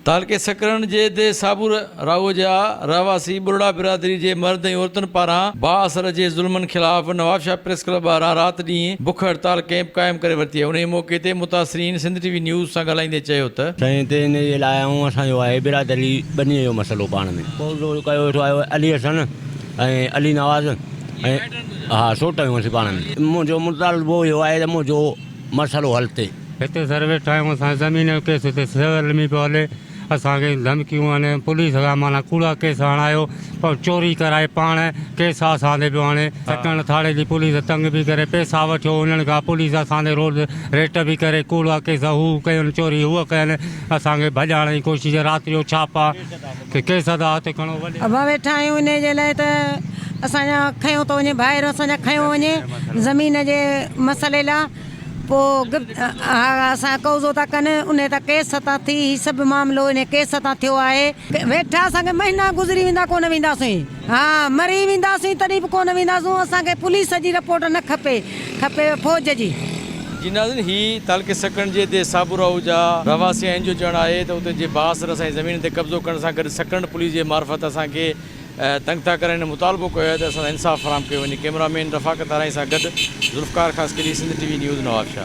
تعلقي سڪرنڊ جي ديهه صابور راهوء جا رهواسي ٻرڙا برادري جي مرد ۽ عورتن پاران بااثر جي ظلمن خلاف نوابشاهه پريس ڪلب ٻاهران رات ڏينهن بک هڙتال ڪئمپ قائم ڪري ورتي آهي انهي موقعي تي متاثرين سنڌ ٽي وي نيوز سان ڳالهائيندي چيو ته. سائين هتي انهي جي لاء آيا آهيون اسان جو آهي برادري ٻنيء جو مسئلو پاڻ ۾. قبضو ڪيو ويٺو آهي علي حسن ۽ علي نواز ۽ ها سوٽ آهيون اسين پاڻ ۾. منهنجو مطالبو اهو آهي ته منهنجو مسئلو حل ٿئي. هتي سر ويٺا آهيون اسان زمين جو ڪيس هتي سول ۾ پيو هلي اسان کي ڌمڪيون آهن پوليس کان معنيٰ ڪوڙا ڪيس هڻايو پر چوري ڪرائي پاڻ ڪيس اسان تي پيو هڻي سڪڻ ٿاڻي جي پوليس تنگ پئي ڪري پيسا وٺيو انهن کان پوليس اسان تي روز ريٽ پئي ڪري ڪوڙا ڪيس هو ڪين چوري هو ڪين اسان کي ڀڄائڻ جي ڪوشش رات جو ڇاپا ڪيس ٿا هٿ کڻو وڏي. ابا ويٺا آهيون انهي جي لاء ته اسان جا کنيو ٿو وڃي ڀائر اسان جا کنيو وڃي زمين جي مسئلي لاء پوء اسان قبضو ٿا ڪن انهي تان ڪيس تان ٿي هي سڀ معاملو انهي ڪيس تان ٿيو آهي. ويٺا اسان کي مهينا گذري ويندا ڪونه وينداسين ها مري وينداسين تڏهن به ڪونه وينداسون اسان کي پوليس جي رپورٽ نه کپي کپي فوج جي. جي ناظرين هي تعلقي سڪرنڊ جي ديهه صابوراهو جا رهواسي آهن جو چوڻ آهي ته اتي جي بااثر اسان جي زمين تي قبضو ڪرڻ سان گڏ سڪرنڊ پوليس جي معرفت اسان کي تنگ ٿا ڪرن هن مطالبو ڪيو آهي ته اسان سان انصاف فراهم ڪيو وڃي ڪئميرا مين رفاقت آرائين سان گڏ Zulfiqar Khaskheli Sindh T V news Nawabshah.